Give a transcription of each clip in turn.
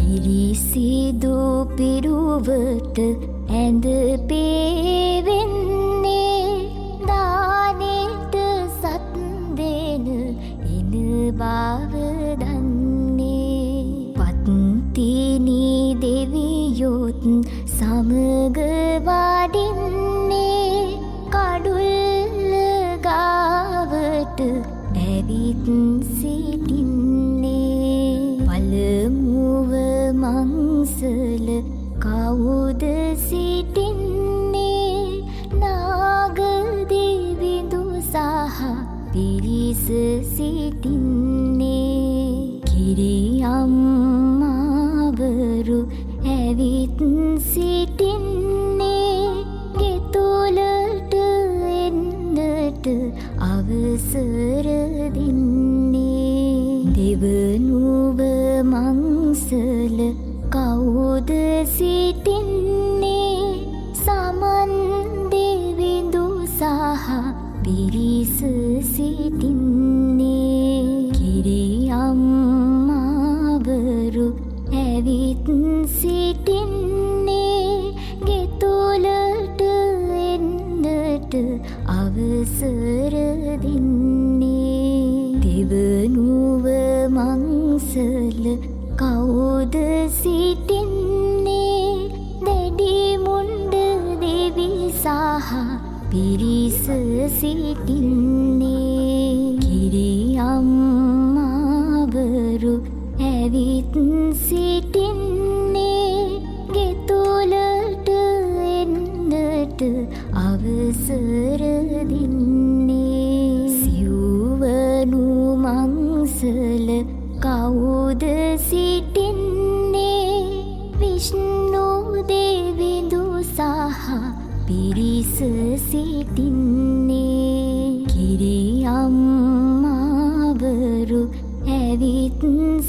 පිරිසිදු පිරුවට ඇඳ පේවෙන්නේ දානෙට සත් දෙන එන බව දන්නේ. පත්තිනි දෙවියොත් සමග වඩින්නේ කඩුල්ල ගාවට ඇවිත් සිටින්නේ. පළමුව මංසල කවුද සිටින්නේ? නාග දෙවිඳු සහ පිරිස සිටින්නේ. කිරි අම්මාවරු ඇවිත් සිටින්නේ ගෙතුලට එන්නට අවසර දෙන්නේ. දෙවනුව මංසල කවුද සිටින්නේ? සමන් දෙවිඳු සහ පිරිස සිටින්නේ. කිරි අම්මාවරු ඇවිත් සිටින්නේ ගෙතුලට එන්නට අවසර දෙන්නේ. දෙවනුව මංසල කවුද සිටින්නේ? දැඩි මුණ්ඩ දෙවි සහ පිරිස සිටින්නේ. කිරි අම්මාවරු ඇවිත් සිටින්නේ ගෙතුලට එන්නට අවසර දෙන්නේ. සිව්වනු මංසල කවුද සිටින්නේ? විෂ්ණු දෙවිඳු සහ පිරිස සිටින්නේ. කිරි අම්මාවරු ඇවිත්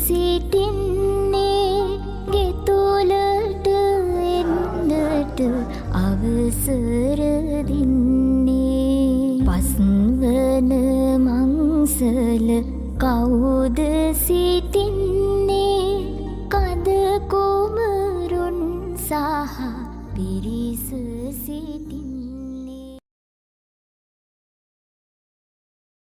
සිටින්නේ ගෙතුලට එන්නට අවසර දෙන්නේ. පස්වන මංසල කවුද සිටින්නේ? කඳ කුමරුන් සහ පිරිස සිටින්නේ.